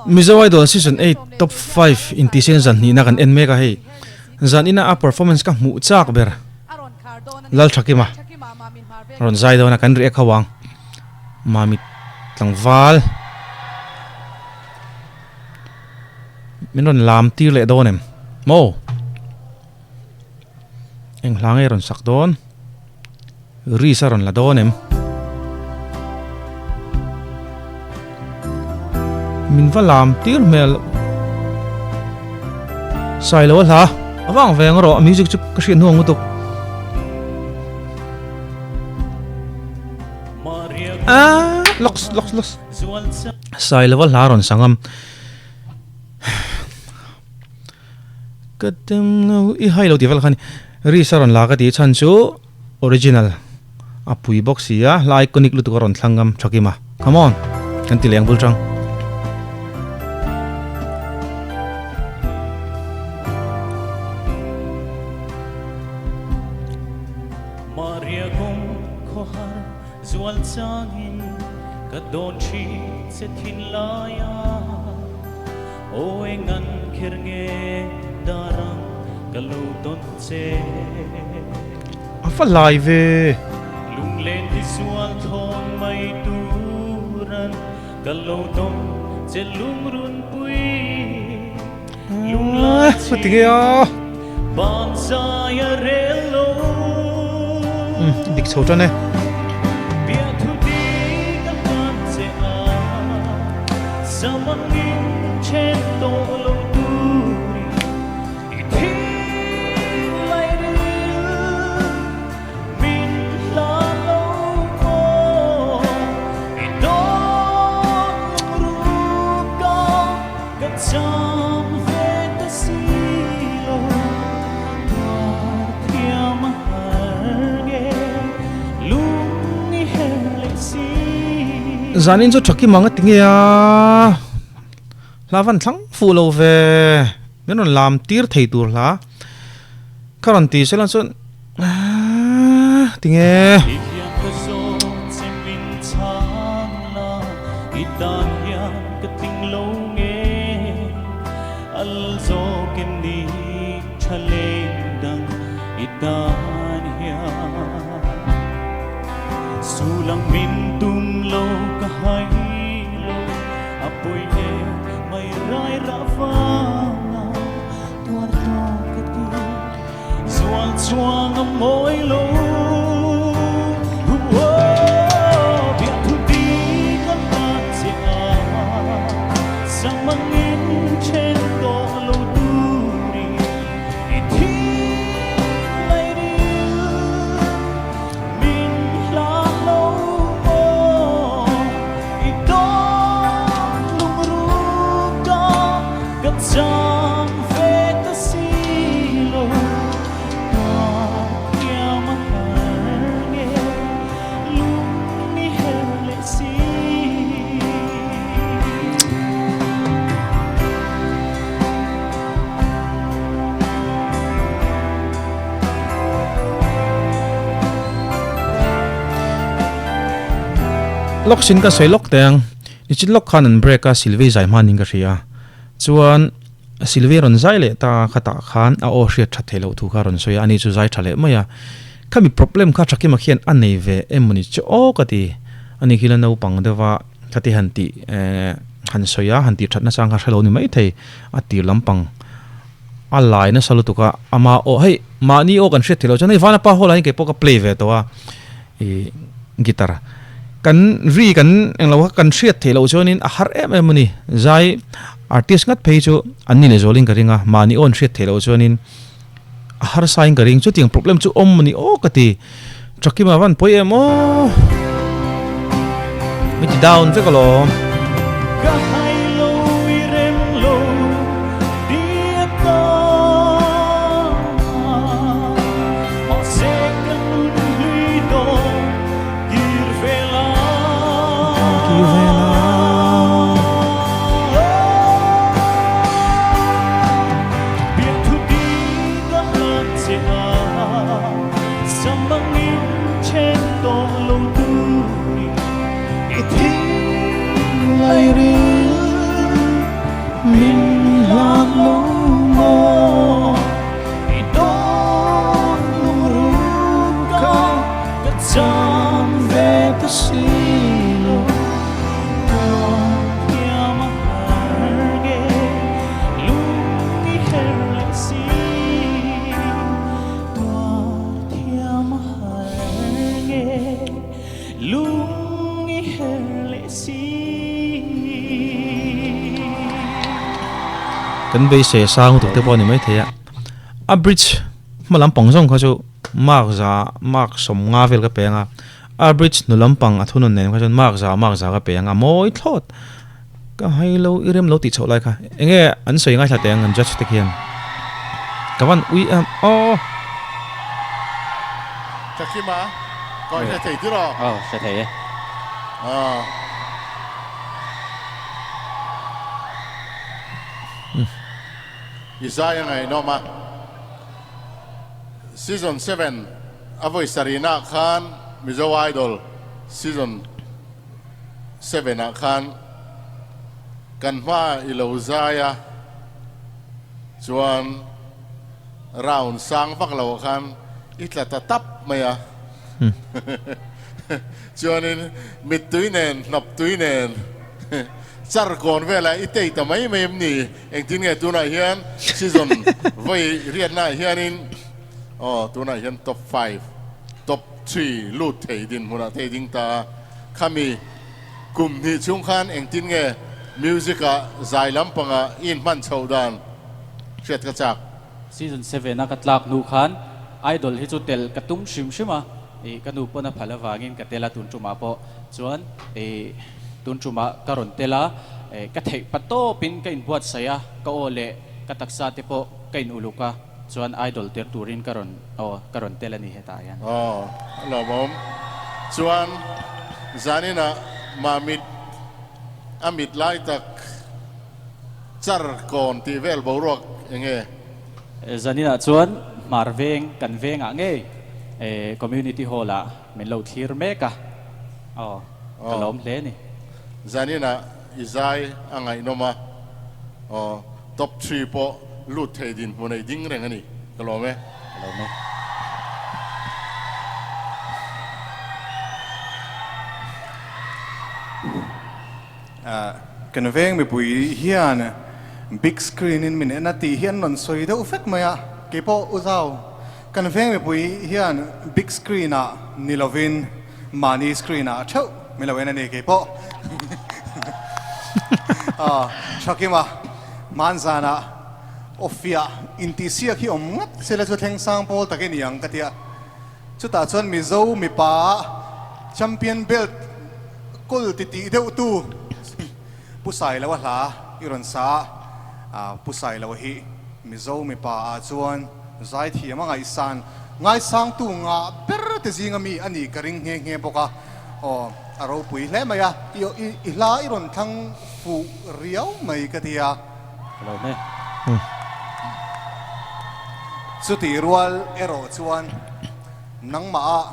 Mizo Idol Season 8 Top 5 intihsiakna zan hnihna kan en mek a hei. Zan ina a performance ka hmuh chak ber Lalthakima rawn zai dawn a kan react ho ang. Mami tlangval min rawn lam tir leh dawn em maw? Eng hla nge rawn sak dawn? Risk a rawn la dawn em? Min va lam tir hmel Sai lo a hla a vang ve ang rawh a music chu ka hriat hnuang lutuk. Ah locks locks locks Sai lo a hla rawn sangam. Ka tem lo i hai lo tih vel kha ni Risk a rawn la ka tih chhan chu original a pui bawk si a hla iconic lutuk a rawn thlang ngam tha kim a come on kan ti leh ang bul tang. Maria kawng khawhar zual changin ka dawn thin che thinlai a. Aw engan kher nge darang ka lo tawn che. A va lai ve. Lunglen hi sual thawn mai turan ka lo tawn che lungrunpui. Lunglai Ka ti nge a. Ban zai a rel lo. Umm dik chho tan e. Biathu di ka hlan che a, Zamangin then tawh lo turin i thil lai ril min hlan lo maw? I dawn lungruk ka Ka cham ve ta si lo, tuar thiam a har nge lung i her leh si. Zanin chu Thakima nga ti nge a, hla van thlang fuh lo ve, min rawn lam tir thei tur hla ka rawn ti sela chuan aaa ti nge. I hian ka zawt che min chhang la, i tan hian ka tling lo nge, al zawk em ni tha leng dang i tan hian. Sulang min tum lo ka hai lo, a pawi e mai rai rah vang a tuar tawk ka ti. Zual chuang a mawi lo Biak thu di ka hlat che a Zamangin then tawh lo turin i thil lai ril min hlan lo maw I dawn lungruk a ka chang ve ta si lo Tuar thiam a har nge lung i her leh si. Lawk sin ka sawi lawk teh ang, nichin lawk khan an break a Sylvie zai hmanin ka hria chuan Sylvie rawn zai leh ta a khatah khan a aw hriat tha thei loh thu kha a rawn sawi a, ani chu zai tha leh mai a. Khami problem kha Thakima khian a nei ve em mawni chu aw ka ti. Ani khi la naupang deuh va khati han tih eh han sawi a, han tih that nachang kha hre lo ni mai thei a tir lampang a lai nasa lutuk a, ama aw hei mahni aw kan hriat thei loh chuan hei Vanapa hall ah hian keipawh ka play ve tawh a ih guitar kan ri kan englo kha kan hriat theih loh chuanin a har em em a ni zai artist ngat phei chu an ni leh zualin ka ring a mahni aw an hriat theih loh chuanin a harsa in ka ring chutiang problem chu awm a ni aw ka ti Thakima van pawi em aw mi ti down vek alawm. Ka hai lo i rem lo ti a ta mahse ka nun hlui dawn kir ve la Kir ve la. Biak thu ti ka hlan che a Samangin then tawh lo turin i thil lai ril. Kan beisei sang lutuk te pawh a ni maithei a. A bridge hma lampang zawng kha chu mark za mark sawmnga vel ka pe ang a, a bridge hnu lampang a thunawn nen kha chuan mark za mark za ka pe ang a mawi thlawt. Ka hai lo i rem lo tih chhoh lai kha enge an sawi ngaithla teh ang an judge te khian ka van ui em aw. Thakima, Ka hre thei tir aw? Aw, hre thei e. Aw. I zai a ngaihnawm a. Season 7 a vawi sarihnaah khan Mizo Idol Season 7 ah khan kan hma i lo zai a, chuan round sang vak lo ah khan i tla ta tap mai a. Chuanin mittui nen, hnaptui nen char kawn velah i tei ta mai mai em ni? Engtin nge tunah hian season vawi riatnaah hianin aw tunah hian top 5, top 3 lut thei dinhmunah te i ding ta a. Khami kum hnih chhung khan engtin nge music ah zai lampangah i inhman chhoh dan hriat ka chak. Season 7 a ka tlak hnu khan Idol hi chu tel ka tum hrim hrim a, ih ka nu pawn a phal avangin ka tel a tun tumah pawh chuan ih tun tumah ka rawn tel a, ih ka theih pa tawpin ka inbuatsaih a, ka aw leh ka taksa te pawh ka in uluk a, chuan Idol tir turin ka rawn aw ka rawn tel a ni hetah hian. Aw a lawmawm. Chuan zaninah Mamit a mit lai tak. Char kawn tih vel boruak eng nge? Zaninah chuan Hmar veng kan vengah ngei Community Hall ah min lo thlir mek a, aw ka lawm hle ni. Zaninah i zai a ngaihnawm a, aw top three pawh lut thei dinhmun a i ding reng a ni, ka lawm e. Ka lawm e. Kan veng mipui hian big screen in min en a tih hi an rawn sawi deuh vek mai a, keipawh u zau kan veng mipui hian big screen ah ni lovin mahni screen ah theuh min lo en a ni keipawh Thakima hmanzanah awfiah intihsiak hi awm ngat sela chu thleng sang pawl tak i ni ang ka tia. Chutah chuan Mizo mipa champion belt kawl ti tih deuh tu Pu Sailoa hla i rawn sa a, Pu Sailoa hi Mizo mipa ah chuan zaithiam a ngaihsan ngaisangtu ngah ber te zinga mi a nih ka ring nghe nghe bawk a, aw a ropui hle mai a, i hla i rawn thlang fuh riau mai ka ti a. Ka lo hne. Chutih rual erawh chuan nangmah ah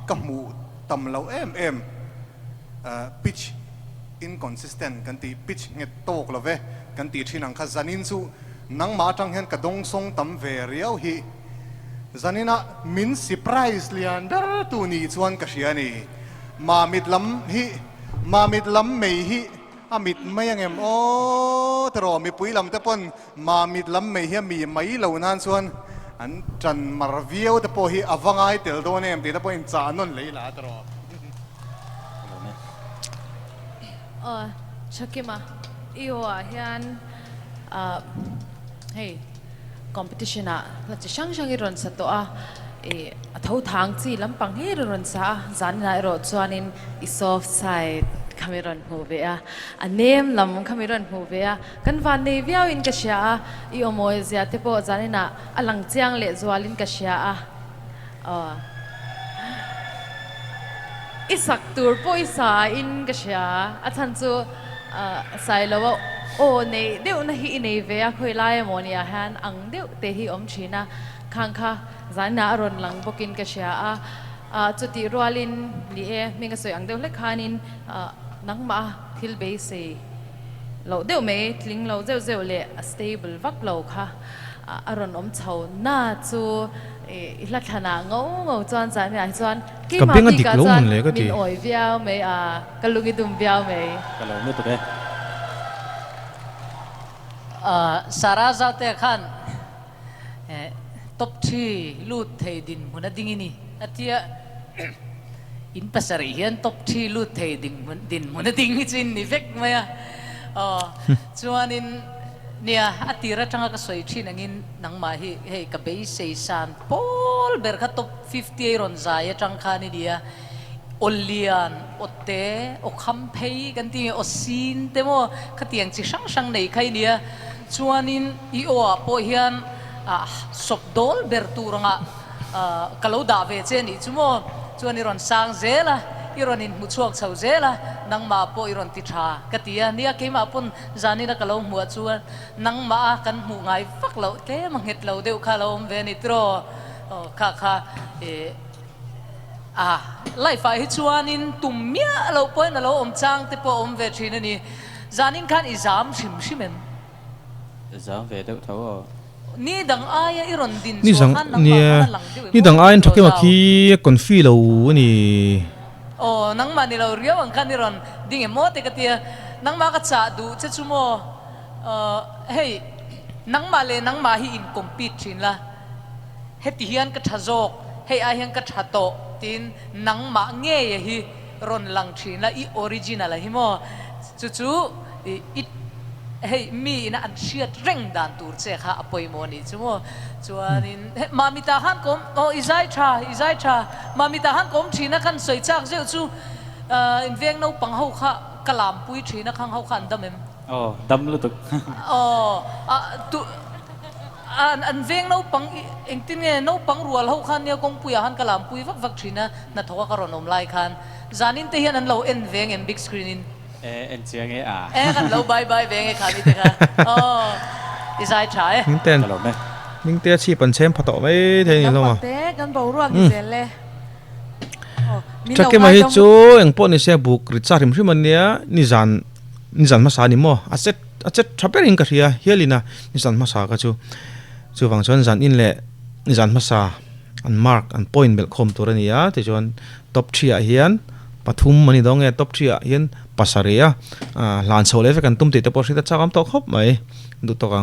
ka hmuh tam loh em em pitch inconsistent kan tih, pitch nghet tawk lo ve kan tih thin ang kha zanin chu nangmah atang hian ka dawngsawng tam ve riau hi. Zaninah min surprise lian ber tu nih chuan ka hria a ni. Mamit lam hi, Mamit lam mei hi A mit mai angem aw tiraw mipui lam te pawn ma mit lam mai hi a mi mai lo nan chuan an tan mar viau te pawh hi a va ngai tel dawn em tih te pawh in chah nawn lei la tiraw. Aw Thakima i aw ah hian hei competition ah hla chi hrang hrang i rawn sa tawh a ih a tho thang chi lampang hlir i rawn sa a zaninah erawh chuanin i soft side kha mi rawn hmuh ve a a nem lam kha mi rawn hmuh ve a kan van nei viau in ka hria a i awmawi zia te pawh zaninah a lang chiang leh zualin ka hria a aw i sak tur pawh i sa in ka hria a chhan chu Sailoa aw neih deuhna hi i nei ve a, khawi lai emaw nia hian ang deuh te hi awm thin a, khang kha zaninah a rawn lang bawkin ka hria a, chutih rualin ni e, hming a sawi ang deuh hlek khanin nangmah a thil beisei loh deuh mai, tling lo zeuh zeuh leh a stable vak lo kha a rawn awm chho na chu i hla thlanah ngo ngo chuan zaninah hi chuan Ka keimah beng a dik bikah lo chuan mun le ka ti. min awi viau mai a. Ka lung i dum viau mai. Ka lo lutuk e. Sarah Zaute khan top thi lut thei dinhmun a ding i ni a tia, in pasarih hian top thi lut thei dinhmun a ding hi chu in ni vek mai a. Chuanin Nia, a tir atanga ka sawi thin angin nangmah hi hei ka beisei san pawl ber kha top 50 a i rawn zai atang khan i nia. Aw lian, aw te, aw kham phei kan ti nge, aw sin te maw khatiang chi hrang hrang nei kha i nia. Chuanin i aw ah pawh hian sawp dawl ber tur anga ka lo dah ve che nih chu maw? Chuan i rawn sang zel a, i rawn inhmu chhuak chho zel a, nangmah pawh i rawn ti tha ka ti a. Nia, keimah pawn zanina ka lo hmuh ah chuan nangmah a kan hmuh ngai vak loh tlem a nghet lo deuh kha a lo awm ve a ni tiraw? Aw, kha kha eh a life ah hi chuanin tum miah loh pawhin a lo awm chang te pawh a awm ve thin a ni. Zanin khan i zam hrim hrim em? Zam ve deuh tho aw. Ni dang aia i rawn din Ni chhuah zang khan nangmah nia khan a lang deuh em ni aw dang aiin tih thakema zau. khi confi lo a ni. Aw nangmah ni lo riau ang khan i rawn ding em aw te ka tia. Nangmah ka chah duh che chu maw hei nangmah leh nangmah hi in compete thin la. Heti hian ka tha zawk, hei ai hian ka tha tawh tiin nangmah ngei a hi rawn lang thin la, i original a hi maw? Chu chu i hei mi ina an hriat reng dan tur che kha a pawimawh a nih chu maw? Chuanin hei Mamita khan ka awm, aw i zai tha, i zai tha, Mamita khan ka awm thin a, khan sawi chak zeuh chu inveng naupang ho kha ka lampui thin a, khang ho kha an dam em? Aw, dam lutuk. Aw, a tu an an veng naupang engtin nge naupang rual ho khan nia kawngpuiah khan ka lampui vak vak thin a, hnathawka ka rawn awm lai khan zanin te hian an lo en veng em big screen in? E en chiang e a. E kan lo bye bye veng e kha mi te kha. Aw, i zai tha e. Hmingten Ka lawm e. Hmingte a chhip an chhem pha tawh mai thei a ni hlawm a. Naupang te kan boruak ni zel e. Thakima hi chu engpawh ni se buk rit sa hrim hrim a nia, nizan nizan hmasa a ni maw? A chet a chet tha berin ka hria hialin a nizan hmasa kha chu. Chuvang chuan zan in leh nizan hmasa an mark an point belh khawm tur a ni a, tichuan top 3 ah hian pathum a ni dawn nge top 3 ah hian pasarih a hlan chhoh leh vek an tum tih te pawh hriat a chak awm tawh khawp mai duh tawk ang.